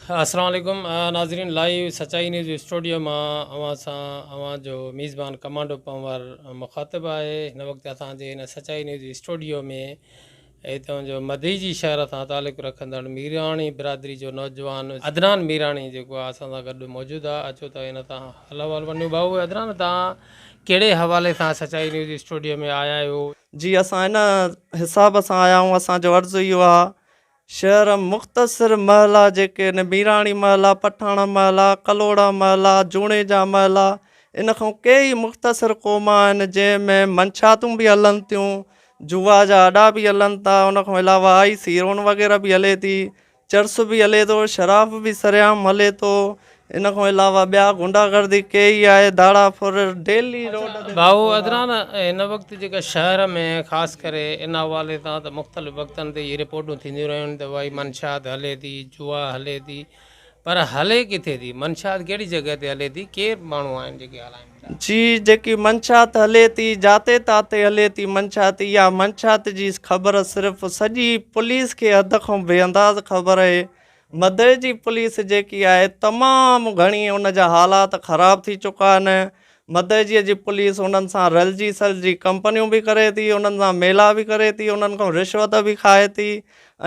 السلام عليڪم ناظرين لائيو سچائي نيوز اسٽوڊيو مان اوهان سان اوهان جو ميزبان ڪمانڊو پنور مخاطب آهي هن وقت اسان جي هن سچائي نيوز اسٽوڊيو ۾ هتان جو مديجي شهر سان تعلق رکندڙ ميراڻي برادري جو نوجوان عدنان ميراڻي جيڪو آهي اسان سان گڏ موجود آهي اچو ته هن سان حال احوال وٺون ڀائو عدنان توهان ڪهڙي حوالي سان سچائي نيوز اسٽوڊيو ۾ آيا آهيو؟ جي اسان ان حساب سان آيا آهيون اسان جو عرض اهو آهي شهر مختصر محلا جيڪي آهن ميراڻي محلا، پٺاڻ محلا، ڪلهوڙا محلا، جوڻيجا محلا ان کان ڪيئي مختصر قوم آهن جنهن ۾ منشاتون به هلن ٿيون جوا جا اڏا به هلن ٿا ان کان علاوه آئي سيرون وغيره به هلي ٿي چرس به هلي ٿو شراب به سرعام هلي ٿو ان کان علاوه ٻيا غنڊا گردي ڪيئي آهي ڌاڙا ڦر ڊيلي روڊ تي ڀائو عدنان هن وقت جيڪا شهر ۾ خاص ڪري ان حوالي سان ته مختلف وقتن تي اهي رپورٽون ٿينديون رهيون آهن ته ڀائي منشيات هلي ٿي جوا هلي ٿي پر هلي ڪٿي ٿي منشيات ڪهڙي جڳهه تي هلي ٿي ڪير ماڻهو آهن جيڪي هلائين ٿا. جي جيڪي منشيات هلي ٿي جاتي تاتي هلي ٿي منشيات اها منشيات جي خبر صرف سڄي پوليس کي حد کان بي انداز خبر اهي مدئي جي پوليس جيڪي آهي تمام گهڻي ان جا حالات خراب ٿي چڪا آهن مدئجي جي پوليس انهن سان رلجي سلجي ڪمپنيون به ڪري ٿي انهن سان ميلا به ڪري ٿي انهن کان رشوت به کائي ٿي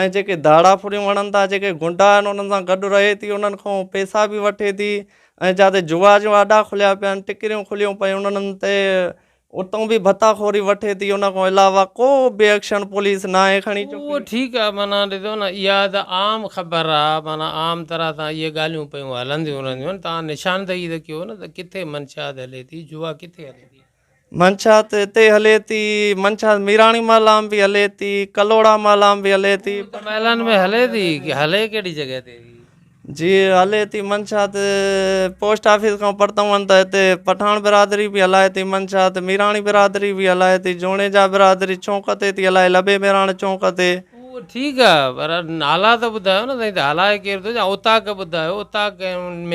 ۽ جيڪي ڌاڙا ڦريون هڻن ٿا جيڪي گنڊا آهن انهن سان گڏ رهي ٿي انهن کان پئسا به وٺي ٿي ۽ جاتي جوا جون اڏا کليا پيا آهن ٽڪريون کليون پيون انهن تي اتان به ڀتا خوري وٺي ٿي ان کان علاوه ڪو به ايڪشن پوليس ناهي کڻي چڪي. اهو ٺيڪ آ معنيٰ ڏسو نه اها ته عام خبر آ معنيٰ عام طرح سان اهي ڳالهيون پيون هلنديون رهنديون آهن توهان نشاندهي ته ڪيو نه ته ڪٿي منشيات هلي ٿي جوا ڪٿي هلي ٿي. منشيات هتي هلي ٿي منشيات ميراڻي محلا ۾ به هلي ٿي ڪلهوڙا محلا ۾ به هلي ٿي. محلن ۾ هلي ٿي هلي ڪهڙي جڳهه تي ٿي. جي هلي ٿي منشيات پوسٽ آفيس کان پرتئون وڃ ته هتي پٺاڻ برادري به هلائي ٿي منشيات ميراڻي برادري به هلائي ٿي جوڻيجا برادري چونڪ تي ٿي هلائي لبي ميراڻ چونڪ تي. اهو ٺيڪ آ پر نالا ته ٻڌايو نه سائين ته هلائي ڪير ٿو يا اوطاق ٻڌايو اوطاق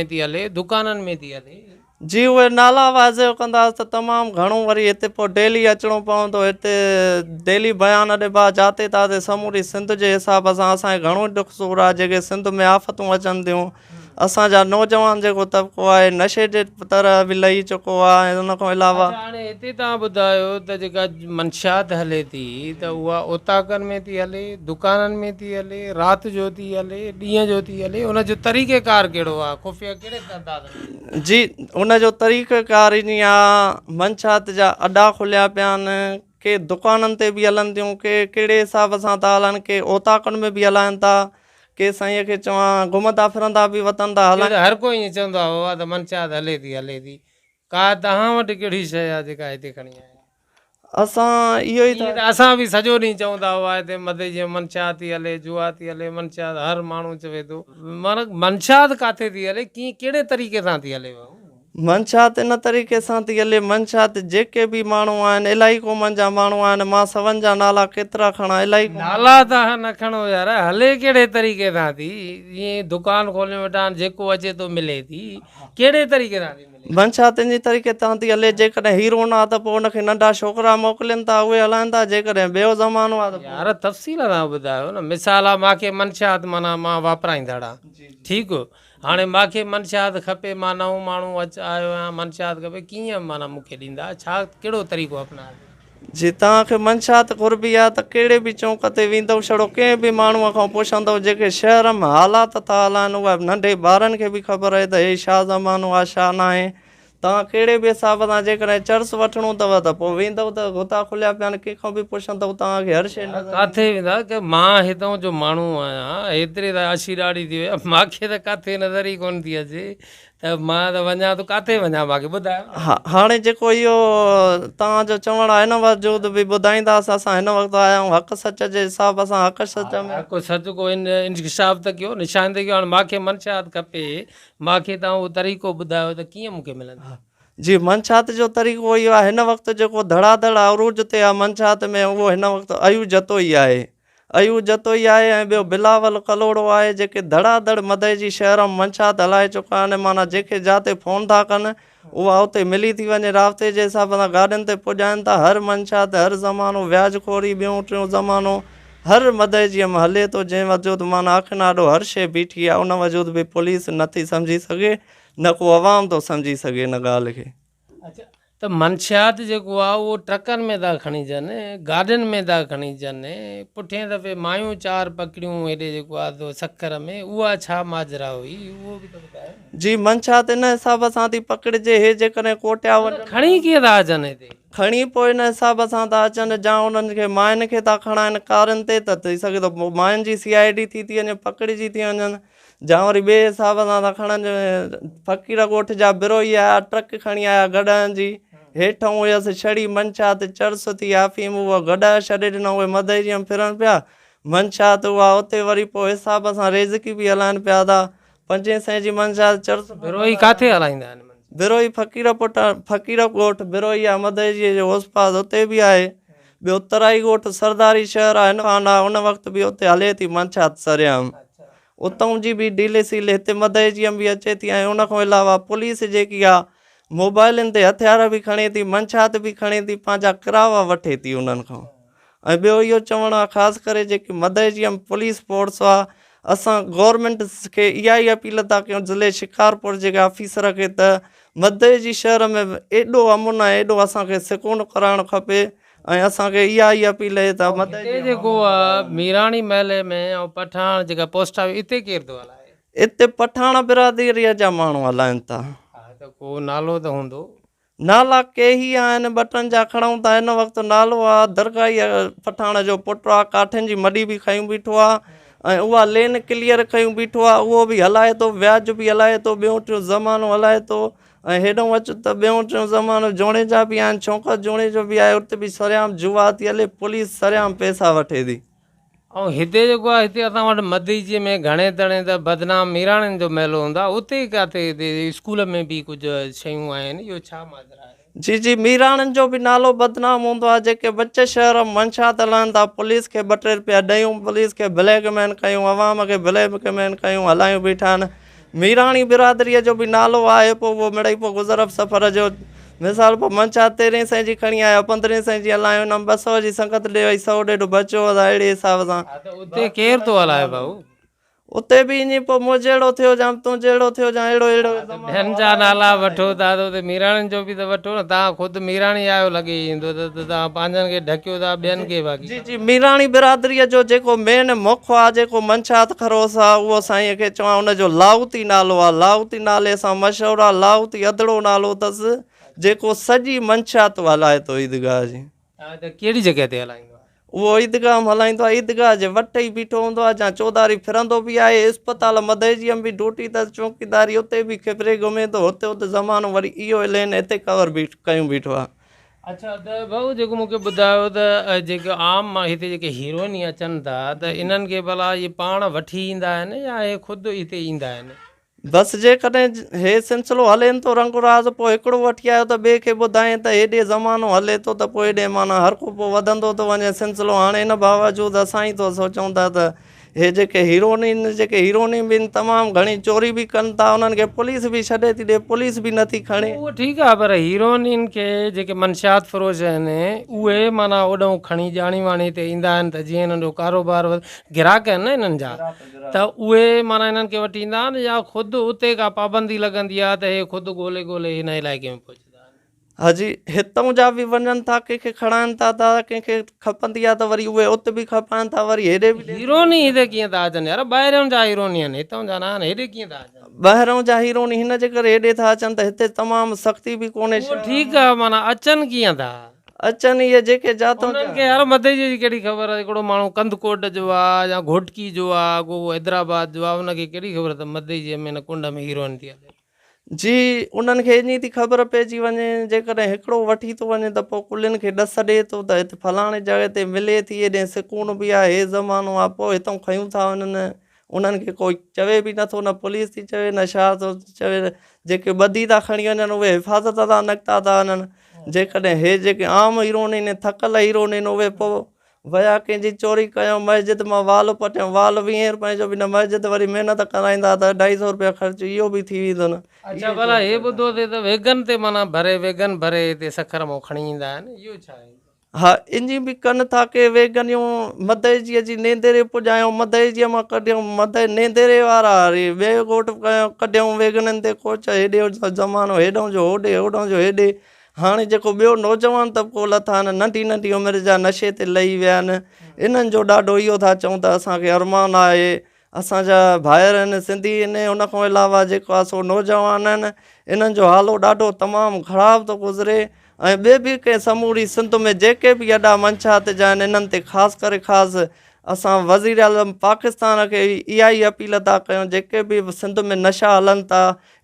۾ ٿي هلي دڪانن ۾ ٿي هلي. جي اهي نالا واضح ڪنداس ته تمام گهڻو وري هتي پوء ڊيلي اچڻو پوندو هتي ڊيلي بيان ڏبا جاتي تاتي سموري سنڌ جي حساب سان اسان کي گهڻو ڏک سور آهي جيڪي سنڌ ۾ آفتون اچن ٿيون اسان جا نوجوان جيڪو طبقو آهي نشي جي طرح به لهي چڪو آهي ۽ ان کان علاوه. اڇا هاڻي هتي توهان ٻڌايو ته جيڪا منشيات هلي ٿي ته اها اوطاقن ۾ ٿي هلي دڪانن ۾ ٿي هلي رات جو ٿي هلي ڏينهن جو ٿي هلي ان جو طريقه ڪار ڪهڙو آهي خفيه ڪهڙي انداز ۾. جي ان جو طريقه ڪار ائين آ منشيات جا اڏا کليا پيا آهن ڪي دڪانن تي به هلن ٿيون ڪي ڪهڙي حساب سان ٿا هلن ڪي اوطاقن ۾ به هلائن ٿا ڪي سائين کي چوان گهمندا ڦرندا به وتن ٿا هلائن. هر ڪو ائين چوندو آ بابا ته منشيات هلي ٿي هلي ٿي ڪا توهان وٽ ڪهڙي شيء آ جيڪا هتي کڻي آيا آهيو. اسان اهو ئي ته اسان به سڄو ڏينهن چون ٿا هئا هتي مدي جيئن منشيات ٿي هلي جوا ٿي هلي منشيات هر ماڻهو چوي ٿو معنيٰ منشيات ڪاٿي ٿي هلي ڪيئن ڪهڙي طريقي سان ٿي هلي ڀائو. منشيات ان طريقي سان ٿي هلي منشيات جيڪي به ماڻهو آهن الاهي قومن جا ماڻهو آهن مان سون جا نالا ڪيترا کڻان الاهي قومن. نالا تهان نه کڻو يار هلي ڪهڙي طريقي سان ٿي ائين دڪان کوليون ويٺا آهن جيڪو اچي ٿو ملي ٿي ڪهڙي طريقي سان ٿي ملي. منشا تنهنجي طريقي تان ٿي هلي، جيڪڏهن هي رونا آ ته پوء ان کي ننڍا ڇوڪرا موڪلين ٿا، اهي هلائن ٿا، جيڪڏهن ٻيو زمانو آ ته پوء. يار تفصيل سان ٻڌايو نه مثال آ مان کي منشيات معنيٰ مان واپرائيندڙ آ ٺيڪ هاڻي مان کي منشيات کپي مان نئون ماڻهو اچ آيو آهيان منشيات کپي ڪيئن معنيٰ مون کي ڏيندا ڇا ڪهڙو طريقو اپنايو. جي توهان کي منشيات گهربي آ ته ڪهڙي به چونڪ تي ويندؤ ڇڙو ڪنهن به ماڻهوء کان پڇندؤ جيڪي شهر م حالات ٿا هلائن اها ننڍي ٻارن کي به خبر آهي ته هي ڇا زمانو آ ڇا ناهي توهان ڪهڙي به حساب سان جيڪڏهن چرس وٺڻو اٿو ته پوء ويندؤ ته گتا کليا پيا آهن ڪنهن کان به پڇندؤ توهان کي هر شيء نظر ايندي. ڪاٿي ويندا ڪه مان هتئون جو ماڻهو آهيان هيتري ته اڇي ڏاڙهي ٿي وئي آهي مان کي ته ڪاٿي نظر ئي ڪونه ٿي اچي ته مان ته وڃان ٿو ڪاٿي وڃان مان کي ٻڌايو نه. ها هاڻي جيڪو اهو توهان جو چوڻ آهي نه وجود به ٻڌائينداس اسان هن وقت آيا آهيون حق سچ جي حساب سان حق سچ ۾. حق سچ ڪو انڪشاف ته ڪيو نشاندهي ڪيو هاڻي مان کي منشيات کپي مان کي توهان اهو طريقو ٻڌايو ته ڪيئن مون کي ملندي. جي منشيات جو طريقو اهو آهي هن وقت جيڪو ڌڙا ڌڙ عروج تي آهي منشيات ۾ اهو هن وقت ايوب جتوئي آهي. ايوب جتوئي آهي ۽ ٻيو بلاول ڪلهوڙو آهي جيڪي ڌڙا ڌڙ مدئي جي شهر م منشيات هلائي چڪا آهن معنيٰ جيڪي جاتي فون ٿا ڪن اها اتي ملي ٿي وڃي رابطي جي حساب سان گاڏين تي پڄائن ٿا هر منشيات هر زمانو وياج خوري ٻيون ٽيون زمانو هر مدئجيء ۾ هلي ٿو جنهن وجود معنيٰ اکين آڏو هر شيء بيٺي آهي ان وجود به پوليس نه ٿي سمجهي سگهي نه ڪو عوام ٿو سمجهي سگهي ان ڳالهه کي. اڇا ته منشيات جيڪو آهي اهو ٽرڪن ۾ ٿا کڻي اچن گاڏين ۾ ٿا کڻي اچن پٺئين دفعي مايون چار پڪڙيون هيڏي جيڪو آهي سو سکر ۾ اها ڇا ماجرا هئي اهو به ته ٻڌايو نه. جي منشيات ان حساب سان ٿي پڪڙجي هي جيڪڏهن ڪوٽيا وڃن. کڻي ڪيئن ٿا اچن هتي. کڻي پوء ان حساب سان ٿا اچن جا انهن کي ماين کي ٿا کڻائن ڪارن تي ته ٿي سگهي ٿو ماين جي سي I D ٿي ٿي وڃي پڪڙجي ٿي وڃن جا وري ٻئي حساب سان ٿا کڻن فقير ڳوٺ جا بروهي آيا ٽرڪ کڻي آيا گڏهن جي هيٺئون هيس ڇڙي منشيات چرس ٿي آفيم اهو گڏهه ڇڏي ڏنو اهي مدئجي ۾ ڦرن پيا منشيات اها اتي وري پوء حساب سان ريزڪي به هلائن پيا ٿا پنجين سئين جي منشيات چرس. بروهي ڪاٿي هلائيندا آهن منشيات؟ بروهي فقير پٽ فقير ڳوٺ بروهي آ مدئجي جي اوس پاس اتي به آهي ٻيو ترائي ڳوٺ سرداري شهر آ هن کان آ ان وقت به اتي هلي ٿي منشيات سرعام اتئون جي به ڊيلي سيل هتي مدئجي م به اچي ٿي ۽ ان کان علاوه پوليس جيڪي آ موبائلن تي هٿيار به کڻي ٿي منشيات به کڻي ٿي پنهنجا ڪراوا وٺي ٿي انهن کان. ۽ ٻيو اهو چوڻ آ خاص ڪري جيڪي مدئجي م پوليس فورس آ اسان گورنمينٽ کي اها ئي اپيل ٿا ڪيون ضلعي شڪارپور جي آفيسر کي ته مدئجي شهر ۾ ايڏو امن ۽ ايڏو اسان کي سڪون ڪرائڻ کپي ۽ اسان کي اها ئي اپيل اهي ته مدئجي هتي جيڪو آ ميراڻي محلي ۾ ۽ پٺاڻ جيڪا پوسٽ آفيس اتي ڪير ٿو هلائي؟ اتي پٺاڻ برادري جا ماڻهو هلائن ٿا. ها ته ڪو نالو ته هوندو. نالا ڪيهي آهن، ٻه ٽن جا کڻون ٿا، هن وقت نالو آ درگاهي پٺاڻ جو پٽ آ، ڪاٺين جي مڏي به کنيون بيٺو آ ۽ اها لين ڪليئر کنيون بيٺو آ، اهو به هلائي ٿو، وياج به هلائي ٿو، ٻيون ٽيون زمانو هلائي ٿو ۽ هيڏئون اچ ته ٻيون ٽيون زمانو جوڻيجا به آهن، شوڪت جوڻيجو به آهي، اتي به سرعام جوا ٿي هلي، پوليس سرعام پئسا وٺي ٿي. ۽ هتي جيڪو آهي هتي اسان وٽ مدئجي ۾ گهڻي تڻي ته بدنام ميراڻين جو ميلو هوندو آهي اتي ڪاٿي هتي اسڪول ۾ به ڪجهه شيون آهن اهو ڇا ماجرا آهي. جي جي ميراڻين جو به نالو بدنام هوندو آهي جيڪي وچ شهر ۾ منشيات هلائن ٿا پوليس کي ٻه ٽي رپيا ڏيون پوليس کي بليڪ مين ڪيون عوام کي بليڪ مين ڪيون هلايون بيٺا آهن ميراڻي برادريء جو به نالو آهي پوء اهو مڙئي پوء گذر سفر جو مثال پوء منشا تيرهين سئين جي کڻي آيا پندرهين سئين جي هلايو هن ٻه سئو جي سنگت ڏي وئي سئو ڏيڍ بچيو ادا اهڙي حساب سان. ها ته اتي ڪير ٿو هلائي ڀائو؟ اتي به ائين پوء مون جهڙو ٿيو يا تون جهڙو ٿيو يا اهڙو اهڙو ها ته ٻين جا نالا وٺو ٿا ته اتي ميراڻين جو به ته وٺو نه توهان خود ميراڻي آهيو لڳي ايندو ته توهان پنهنجن کي ڍڪيو ٿا ٻين کي باقي. جي جي ميراڻي برادريء جو جيڪو مين مک آ جيڪو منشات خروس آ اهو سائينء کي چوان ان جو لاهوتي نالو آ لاهوتي نالي سان مشهور آ لاهوتي اڌڙو نالو اٿس جيڪو سڄي منشات هلائي ٿو عيدگاهه جي. ها ته ڪهڙي جڳهه تي هلائيندو آ؟ اهو عيدگاهه م هلائيندو آ عيدگاهه جي وٽ ئي بيٺو هوندو آ جا چوڌاري ڦرندو به آهي اسپتال مدئجيء م به ڊوٽي اٿس چونڪيداري اتي به خبري گهمي ٿو هتي هتي زمانو وري اهو لين هتي ڪور ڪيون بيٺو آ. اڇا ته ڀائو جيڪو مون کي ٻڌايو ته جيڪي عام مان هتي جيڪي هيروئن اچن ٿا ته انهن کي ڀلا اهي پاڻ وٺي ايندا آهن يا اهي خود هتي ايندا آهن؟ بس جيڪڏهن هي سلسلو هلين ٿو رنگ راز پوء هڪڙو وٺي آيو ته ٻئي کي ٻڌائين ته هيڏي زمانو هلي ٿو ته پوء هيڏي معنيٰ هر ڪو پوء وڌندو ٿو وڃي سلسلو هاڻي ان باوجود اسان ئي ٿو سوچون ٿا ته هي جيڪي هيرونين جيڪي هيرونين به آهن تمام گهڻي چوري به ڪن ٿا انهن کي پوليس به ڇڏي ٿي ڏي پوليس به نٿي کڻي. اهو ٺيڪ آهي پر هيرونين کي جيڪي منشيات فروش آهن اهي معنيٰ اوڏانهن کڻي ڄاڻي واڻي هتي ايندا آهن ته جيئن انهن جو ڪاروبار وڌ گراهڪ آهن نه انهن جا ته اهي معنيٰ انهن کي وٺي ايندا آهن يا خود اتي ڪا پابندي لڳندي آهي ته هي خود ڳولي ڳولي هن علائقي ۾ پهچندا آهن. حاجي هتئون جا به وڃن ٿا ڪنهن کي کڻائن ٿا ته ڪنهن کي کپندي آ ته وري اهي ات به کپائن ٿا وري هيڏي به ڏين. هيروني هتي ڪيئن ٿا اچن يار ٻاهريون جا هيروني آهن هتئون جا نه آهن هيڏي ڪيئن ٿا اچن. ٻاهريون جا هيروني هن جي ڪري هيڏي ٿا اچن ته هتي تمام سختي به ڪونهي اهو ٺيڪ آ معنيٰ اچن ڪيئن ٿا. اچن اهي جيڪي جاتئون جا. انهن کي يار مدئجي جي ڪهڙي خبر هڪڙو ماڻهو ڪنڌڪوٽ جو آ يا گهوٽڪي جو آ ڪو حيدرآباد جو آ ان کي ڪهڙي خبر ته مدئجي ۾ هن ڪنڊ ۾ هيروئن ٿي هلي. جي انهن کي اڃي ٿي خبر پئجي وڃي، جيڪڏهن هڪڙو وٺي ٿو وڃي ته پوء ڪلين کي ڏس ڏئي ٿو ته هت فلاڻي جڳهه تي ملي ٿي، هيڏي سڪون به آهي، هي زمانو آهي، پوء هتئون کنيون ٿا وڃن، انهن کي ڪوئي چوي به نٿو، نه پوليس ٿي چوي نه ڇا ٿو چوي، جيڪي ٻڌي ٿا کڻي وڃن اهي حفاظت تان نڪتا ٿا وڃن، جيڪڏهن هي جيڪي عام هيرونين ٿڪل هيرونين اهي پوء ويا ڪنهن جي چوري ڪيائون مسجد مان وال پٽيائون وال ويهين روپين جو به نه مسجد وري محنت ڪرائيندا ته اڍائي سئو روپيا خرچ اهو به ٿي ويندو نه. اڇا ڀلا هي ٻڌو ٿي ته ويگن تي معنيٰ ڀري ويگن ڀري هتي سکر مان کڻي ايندا آهن اهو ڇا آهي؟ ها انجي به ڪن ٿا ڪي ويگنيون مدئجيء جي نينديري پڄايون مدئجيء مان ڪڍيون مدئي نينديري وارا وري ٻئي ڳوٺ ڪڍيون ويگنين تي ڪوچ هيڏي زمانو هيڏئون جو هوڏي هوڏئون جو هيڏي. هاڻي جيڪو ٻيو نوجوان طبقو لٿا آهن ننڍي ننڍي عمر جا نشي تي لهي ويا آهن انهن جو ڏاڍو اهو ٿا چئون ته اسان کي ارمان آهي اسان جا ڀائر آهن سنڌي آهن ان کان علاوه جيڪو آهي سو نوجوان آهن انهن جو حالو ڏاڍو تمام خراب ٿو گذري ۽ ٻي به ڪنهن سموري سنڌ ۾ جيڪي به اڏا منشيات جا آهن انهن تي خاص ڪري خاص اسان وزيراعظم پاڪستان کي اها ئي اپيل ٿا ڪيون جيڪي به سنڌ ۾ نشا هلن ٿا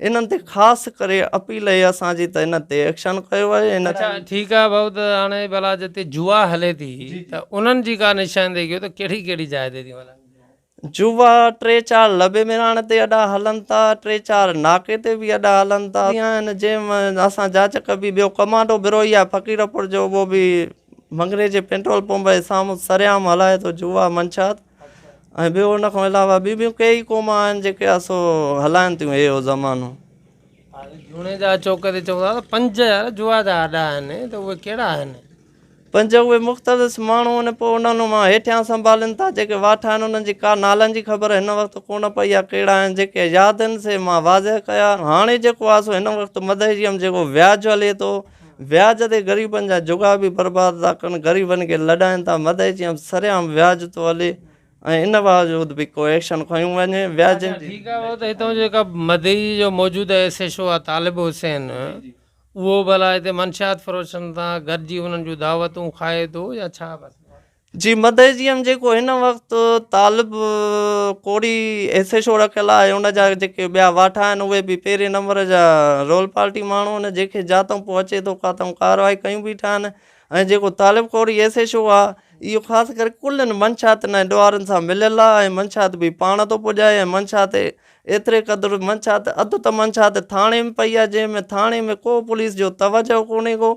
انهن تي خاص ڪري اپيل اهي اسان جي ته انهن تي ايڪشن ڪيو وڃي ان اڇا ٺيڪ آ ڀائو ته هاڻي ڀلا جتي جوا هلي ٿي ته انهن جي ڪا نشاندهي ڪيو ته ڪهڙي ڪهڙي جاء تي ٿيون هلن. جوا ٽي چار لبي ميراڻ تي اڏا هلن ٿا ٽي چار ناڪي تي به اڏا هلن ٿا آهن جنهن اسان جاچ ڪبي ٻيو ڪمانڊو بروهي آهي فقيرپور جو اهو به مڱري جي پيٽرول پمپ جي سامهون سرعام هلائي ٿو جوا منشيات ۽ ٻيو ان کان علاوه ٻيون ٻيون ڪيئي قوما آهن جيڪي سو هلائن ٿيون اهو زمانو. جوڻيجا چوڪ تي چوندا ته پنج يار جوا جا اڏا آهن ته اهي ڪهڙا آهن؟ پنج اهي مختلف ماڻهو آهن پوء انهن مان هيٺيان سنڀالين ٿا جيڪي واٺا آهن انهن جي ڪا نالن جي خبر هن وقت ڪونه پئي آهي ڪهڙا آهن جيڪي ياد آهن سي مان واضح ڪيا هاڻي جيڪو آهي سو هن وقت مدئجي ۾ جيڪو وياج هلي ٿو وياج تي غريبن جا جوڳا به برباد ٿا ڪن، غريبن کي لڏائين ٿا، مدئي چيم سرعام وياج ٿو هلي ۽ ان باوجود به ڪو ايڪشن کنيو وڃي وياجين جي. ٺيڪ آ بابا ته هتان جيڪا مدئي جو موجوده ايس ايڇ او آ طالب حسين اهو ڀلا هتي منشيات فروشن سان گڏجي انهن جون دعوتون کائي ٿو يا ڇا مسئلو آ؟ جي مدئي جي ايم جيڪو هن وقت طالب ڪوري ايس ايڇ او رکيل آهي ان جا جيڪي ٻيا واٺا آهن اهي به پهرين نمبر جا رول پارٽي ماڻهو آهن جيڪي جاتئون پوء اچي ٿو ڪاتئون ڪارروائي ڪيون بيٺا آهن ۽ جيڪو طالب ڪوري ايس ايڇ او آهي اهو خاص ڪري ڪلن منشياتن ۽ ڏوهارين سان مليل آهي ۽ منشيات به پاڻ ٿو پڄائي ۽ منشيات ايتري قدر منشيات اڌ ته منشيات ٿاڻي ۾ پئي آهي جنهن ۾ ٿاڻي ۾ ڪو پوليس جو توجهه ڪونهي ڪو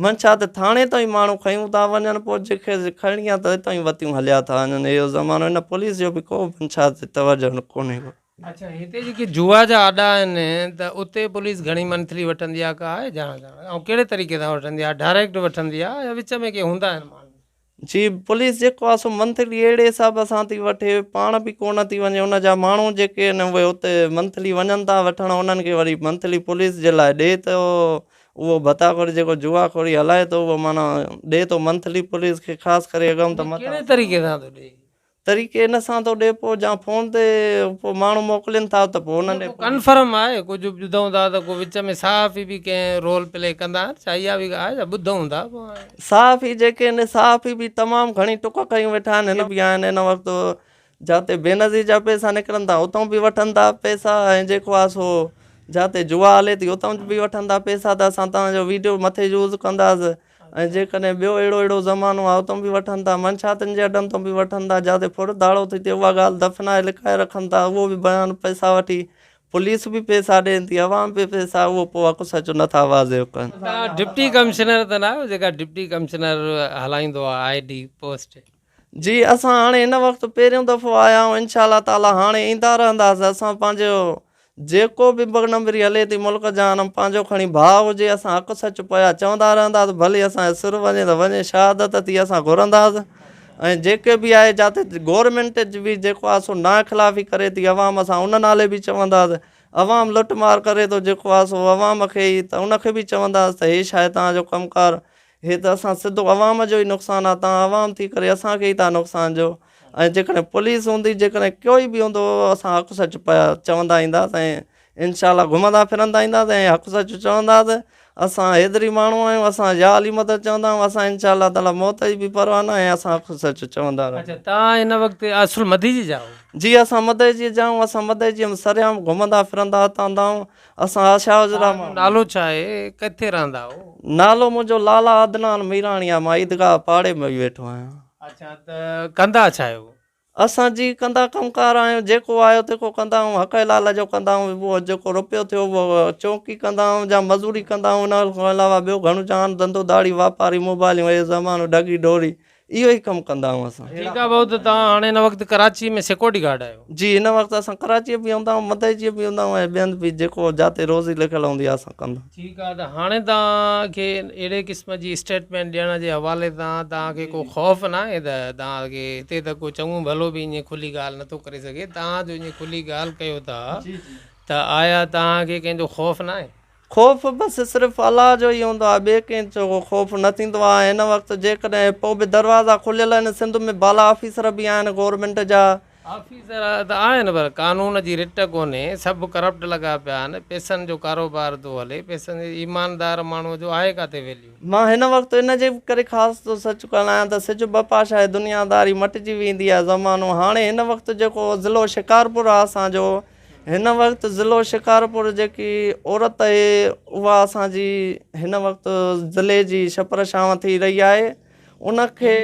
منشا ته ٿاڻي تائين ماڻهو کنيون ٿا وڃن پوء جي کي کڻڻي آ ته اتان ئي وتيون هليا ٿا وڃن اهو زمانو هن پوليس جو به ڪو منشا تي توجه ڪونهي ڪو. اڇا هتي جيڪي جوا جا اڏا آهن ته اتي پوليس گهڻي منٿلي وٺندي آ ڪا آهي ڄاڻ ۽ ڪهڙي طريقي سان وٺندي آ ڊائريڪٽ وٺندي آ يا وچ ۾ ڪي هوندا آهن ماڻهو. جي پوليس جيڪو آ سو منٿلي اهڙي حساب سان ٿي وٺي پاڻ به ڪونه ٿي وڃي ان جا ماڻهو جيڪي آهن اهي اتي منٿلي وڃن ٿا وٺڻ انهن کي وري منٿلي پوليس جي لاء ڏي ته اهو ڀتا خوري جيڪو جوا خوري هلائي ٿو اهو معنيٰ ڏي ٿو منٿلي پوليس کي خاص ڪري اڳم ته ڪهڙي طريقي سان ٿو ڏي؟ طريقي ان سان ٿو ڏي پوء جا فون تي پوء ماڻهو موڪلين ٿا ته پوء انهن ڏي ڪنفرم آهي ڪجهه ٻڌون ٿا ته ڪو وچ ۾ صحافي به ڪنهن رول پلي ڪندا آهن ڇا اها به آهي ڇا ٻڌون ٿا پوء هاڻي. صحافي جيڪي آهن صحافي به تمام گهڻي ٽڪ کنيون ويٺا آهن هن به آهن هن وقت جاتي بينظير جا پئسا نڪرن ٿا اتان به وٺن ٿا پئسا ۽ جيڪو آهي سو جاتي جوا هلي ٿي اتان به وٺن ٿا پئسا ته اسان توهان جو ويڊيو مٿي يوز ڪنداسين ۽ جيڪڏهن ٻيو اهڙو اهڙو زمانو آهي اتان به وٺن ٿا، منشياتن جي اڏن تان به وٺن ٿا، جاتي ڦر ڌاڙو ٿي ٿئي اها ڳالهه دفنائي لڪائي رکن ٿا، اهو به بيان پئسا وٺي پوليس به پئسا ڏين ٿي، عوام به پئسا اهو پوء حق سچ نٿا واضح ڪن. توهان ڊپٽي ڪمشنر ته نه آهيو جيڪا ڊپٽي ڪمشنر هلائيندو آهي I D post. جي اسان هاڻي هن وقت پهريون دفعو آيا آهيون انشاء الله تعالي هاڻي ايندا رهنداسين اسان پنهنجو جيڪو به ٻه نمبري هلي ٿي ملڪ جهان ۾ پنهنجو کڻي ڀاء هجي اسان حق سچ پيا چوندا رهنداسين ڀلي اسان جو سر وڃي ته وڃي شهادت ٿي اسان گهرنداسين ۽ جيڪي به آهي جاتي گورنمينٽ به جيڪو آهي سو نا خلافي ڪري ٿي عوام اسان ان نالي به چونداسين عوام لٽ مار ڪري ٿو جيڪو آهي سو عوام کي ئي ته ان کي به چونداسين ته هي شايد توهان جو ڪم ڪار هي ته اسان سڌو عوام جو ئي نقصان آ تان عوام ٿي ڪري اسان کي ئي ٿا نقصان ڏيو ۽ جيڪڏهن پوليس هوندي جيڪڏهن ڪوئي به هوندو اسان حق سچ پيا چوندا اينداسين ۽ انشاء الله گهمندا ڦرندا اينداسين ۽ حق سچ چونداسين اسان حيدري ماڻهو آهيون اسان يا علي مدد چوندا آهيون اسان انشاء الله تعالي موت جي به پرواهه ناهي اسان حق سچ چوندا رهندا. اڇا تان هن وقت اصل مديجي جا آهيو. جي اسان مدئجي جا آهيون اسان مدئجي ۾ سرعام گهمندا ڦرندا هتان آهيون اسان آشا حجرا توهان جو نالو ڇا آهي ڪٿي رهندا آهيو. نالو منهنجو لالا عدنان ميراڻي آهي مان عيدگاهه پاڙي ۾ ئي ويٺو آهيان. اڇا ته ڪندا ڇا آهيو. اسان جي ڪندا ڪم ڪار آهيون جيڪو آيو تيڪو ڪندا آهيون حق حلال جو ڪندا آهيون اهو جيڪو روپيو ٿيو اهو چونڪي ڪندا آهيون يا مزوري ڪندا آهيون ان کان علاوه ٻيو گهڻو جهان ڌنڌو ڌاڙي واپاري موبائليون اهي زمانو ڍڳي ڍوري. اهو ئي ڪم ڪندا آهيون اسان. ٺيڪ آهي ڀائو ته توهان هاڻي هن وقت ڪراچي ۾ سيڪيورٽي گارڊ آهيو. جي هن وقت اسان ڪراچيء به هوندا آهيون مدئجيء به هوندا آهيون ۽ ٻين به جيڪو جاتي روزي لکيل هوندي آهي اسان ڪندا. ٺيڪ آهي ته هاڻي توهان کي اهڙي قسم جي اسٽيٽمينٽ ڏيڻ جي حوالي سان توهان کي ڪو خوف ناهي ته توهان کي هتي ته ڪو چڱو ڀلو به ائين کلي ڳالهه نٿو ڪري سگهي توهان جو ائين کلي ڳالهه ڪيو ٿا ته آيا توهان کي ڪنهن جو خوف ناهي؟ خوف بس صرف الله جو ئي هوندو آهي ٻئي ڪنهن جو خوف نه ٿيندو آهي هن وقت جيڪڏهن پوء به دروازا کليل آهن سنڌ ۾ بالا آفيسر به آهن گورنمينٽ جا. آفيسر ته آهن پر قانون جي رٽ ڪونهي سڀ ڪرپٽ لڳا پيا آهن پئسن جو ڪاروبار ٿو هلي پئسن جي ايماندار ماڻهو جو آهي ڪاٿي ويليو. مان هن وقت ان جي ڪري خاص ٿو سچ ڳالهايان ته سج بپا شاهي دنياداري مٽجي ويندي آهي زمانو هاڻي هن وقت جيڪو ضلعو شڪارپور آهي اسان جو هن وقت ضلعو شڪارپور جيڪي عورت اهي اها اسان جي هن وقت ضلعي جي ڇپر ڇانو ٿي رهي آهي ان کي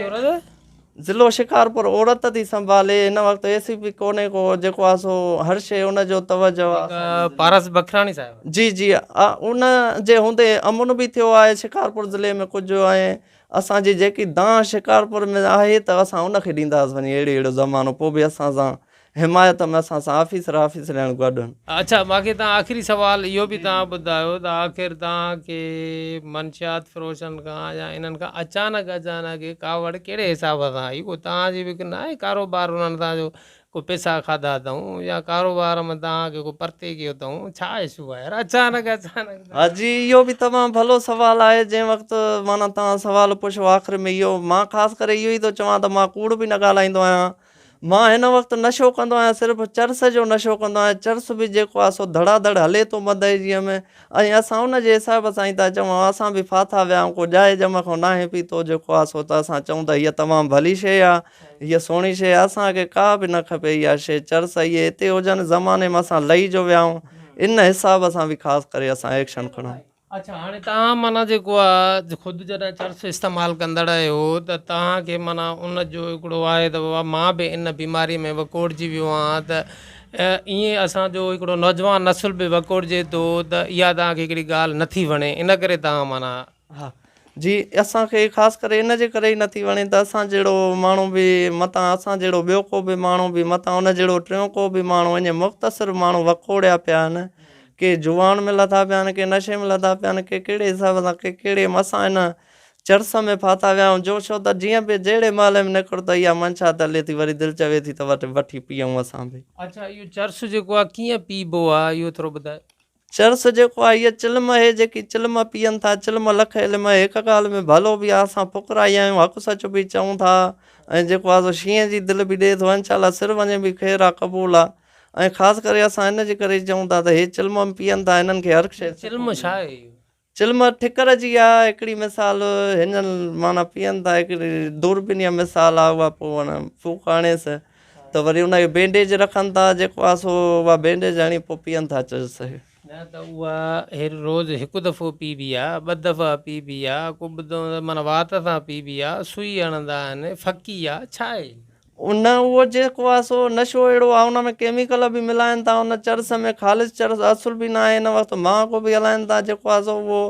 ضلعو شڪارپور عورت ٿي سنڀالي هن وقت اي سي پي ڪونهي ڪو جيڪو آهي سو هر شي ان جو توجه آهي پارس بکراڻي صاحب جي جي ان جي هوندي امن به ٿيو آهي شڪارپور ضلعي ۾ ڪجهه ۽ اسان جي جيڪي دانهن شڪارپور ۾ آهي ته اسان ان کي ڏينداسين وڃي اهڙي اهڙو زمانو پوء به اسان سان حمايت ۾ اسان سان آفيسر آفيسرياڻيون گڏ هن. اڇا مانکي توهان آخري سوال اهو به توهان ٻڌايو ته آخر توهان کي منشيات فروشن کان يا انهن کان اچانڪ اچانڪ ڪاوڙ ڪهڙي حساب سان آئي ڪو توهان جي به ناهي ڪاروبار انهن سان جو ڪو پيسا کاڌا اٿئون يا ڪاروبار ۾ توهان کي ڪو پرتي ڪيو اٿئون ڇا اشو آهي يار اچانڪ اچانڪ. ها جي اهو به تمام ڀلو سوال آهي جنهن وقت معنيٰ توهان سوال پڇيو آخر ۾ اهو مان خاص ڪري اهو ئي ٿو چوان ته مان ڪوڙ به نه ڳالهائيندو آهيان مان هن وقت نشو ڪندو آهيان صرف چرس جو نشو ڪندو آهيان چرس به جيڪو آهي سو ڌڙا ڌڙ هلي ٿو مدئجيء ۾ ۽ اسان ان جي حساب سان ئي ٿا چئون اسان به ڦاٿا ويا آهيون ڪو ڄائي ڄم کان ناهي پيتو جيڪو آهي سو ته اسان چئون ته هيء تمام ڀلي شيء آهي هيء سهڻي شيء آهي اسان کي ڪا به نه کپي اها شيء چرس اهي هتي هجن زماني ۾ اسان لهي جو ويا آهيون ان حساب سان به خاص ڪري اسان ايڪشن کڻون. اڇا هاڻي توهان معنيٰ جيڪو آ خود جڏهن چرس استعمال ڪندڙ آهيو ته توهان کي معنيٰ ان جو هڪڙو آهي ته بابا مان به ان بيماري ۾ وڪوڙجي ويو آهيان ته ائين اسان جو هڪڙو نوجوان نسل به وڪوڙجي ٿو ته اها توهان کي هڪڙي ڳالهه نٿي وڻي ان ڪري توهان معنيٰ. ها جي اسان کي خاص ڪري ان جي ڪري ئي نٿي وڻي ته اسان جهڙو ماڻهو به متان اسان جهڙو ٻيو ڪو به ماڻهو به متان ان جهڙو ٽيون ڪو به ماڻهو ائين مختصر ماڻهو وڪوڙيا پيا آهن ڪي جوان ۾ لٿا پيا آهن ڪي نشي ۾ لٿا پيا آهن ڪي ڪهڙي حساب سان ڪي ڪهڙي اسان هن چرس ۾ ڦاٿا ويا آهيون جو ڇو ته جيئن به جهڙي محلي ۾ نڪر ته اها منشا ته هلي ٿي وري دل چوي ٿي ته وٺ وٺي پيئون اسان به. اڇا اهو چرس جيڪو آهي ڪيئن پيئبو آهي اهو ٿورو ٻڌايو. چرس جيڪو آهي هيء چلم اهي جيڪي چلم پيئن ٿا چلم لک علم اهي هڪ ڳالهه ۾ ڀلو به آهي اسان فقرا ئي آهيون حق سچ به چئون ٿا ۽ جيڪو آهي سو شينهن جي دل به ڏئي ٿو انشاء الله سر وڃي به خير آهي قبول آهي ۽ خاص ڪري اسان ان جي ڪري چئون ٿا ته هي چلم پيئن ٿا هنن کي هر شيء چلم ڇا آهي اهو؟ چلم ٺڪر جي آهي هڪڙي مثال هنن معنيٰ پيئن ٿا هڪڙي دوربين جا مثال آهي اها پوء معنيٰ ڦوڪ هڻيس ته وري ان کي بينڊيج رکن ٿا جيڪو آهي سو اها بينڊيج هڻي پوء پيئن ٿا چرس. نه ته اها هر روز هڪ دفعو پيئبي آهي ٻه دفعا پيئبي آهي ڪو ٻڌو معنيٰ وات سان پيئبي آهي سوئي هڻندا آهن ڦڪي آهي ڇا آهي؟ ان اهو جيڪو آهي سو نشو اهڙو آهي ان ۾ ڪيميڪل به ملائن ٿا ان چرس ۾ خالص چرس اصل به ناهي هن وقت مهانگو به هلائن ٿا جيڪو آهي سو اهو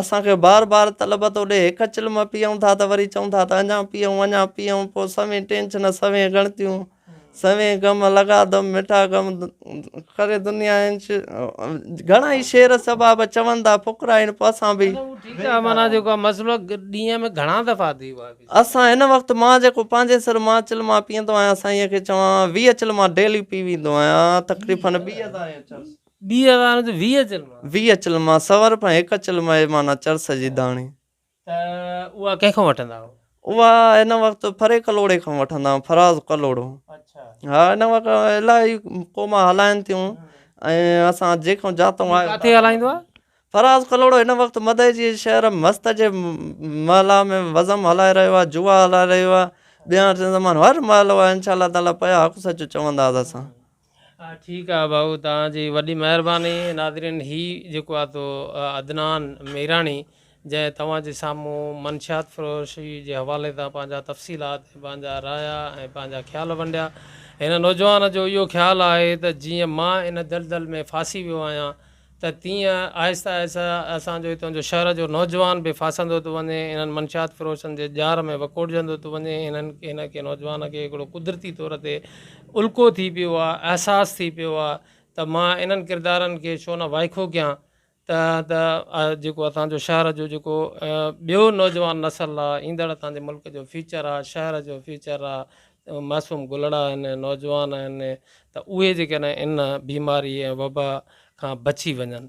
اسان کي بار بار طلب ٿو ڏي هڪ چلم پيئون ٿا ته وري چئون ٿا ته اڃا پيئون اڃا پيئون پوء سوين ٽينشن سوين ڳڻتيون سوين غم لڳا دم مٺا غم ڪري دنيا انش گهڻا ئي شعر سباب چون ٿا فقرا آهن پوء اسان به ٺيڪ آهي معنيٰ جيڪو آهي مسئلو ڏينهن ۾ گهڻا دفعا ٿي ويو آهي اسان هن وقت مان جيڪو پنهنجي سر مان چلما پيئندو آهيان سائينء کي چوان 20 چلما ڊيلي پي ويندو آهيان تقريبن ٻي هزار جو چرس. ٻي هزار جو 20 چلما. 20 چلما سو روپيا هڪ چلما جي معنيٰ چرس جي داڻي. ته اها ڪنهن کان وٺندا آهيو؟ اها هن وقت ڦري ڪلهوڙي کان وٺندا آهيون فراز ڪلهوڙو. اڇا. ها هن وقت الاهي قوما هلائن ٿيون ۽ اسان جيڪو جاتون آهي. ڪاٿي هلائيندو آهي؟ فراز ڪلهوڙو هن وقت مدئي جي شهر مست جي محلا ۾ وزم هلائي رهيو آهي، جوا هلائي رهيو آهي، ٻيان ٽيان زمان هر محلو آهي انشاء الله تعالي پيا حق سچ چونداس اسان. ٺيڪ آ ڀائو توهان جي وڏي مهرباني ناظرين هي جيڪو آ تو عدنان ميراڻي جنهن توهان جي سامهون منشيات فروشي جي حوالي سان پنهنجا تفصيلات ۽ پنهنجا رايا ۽ پنهنجا خيال ونڊيا هن نوجوان جو اهو خيال آهي ته جيئن مان ان دلدل ۾ ڦاسي ويو آهيان ته تيئن آهستي آهستي اسان جو هتان جو شهر جو نوجوان به ڦاسندو ٿو وڃي، انهن منشيات فروشن جي ڄار ۾ وڪوڙجندو ٿو وڃي. هنن هن کي نوجوان کي هڪڙو قدرتي طور تي الڪو ٿي پيو آهي، احساس ٿي پيو آهي ته مان انهن ڪردارن کي ڇو نه وائکو ڪيان ته ته جيڪو اسان جو شهر جو جيڪو ٻيو نوجوان نسل آهي، ايندڙ اسان جي ملڪ جو فيوچر آهي، شهر جو فيوچر آهي، معصوم گلڙا آهن، نوجوان آهن ته اهي جيڪڏهن ان بيماري ۽ وبا کان بچي وڃن.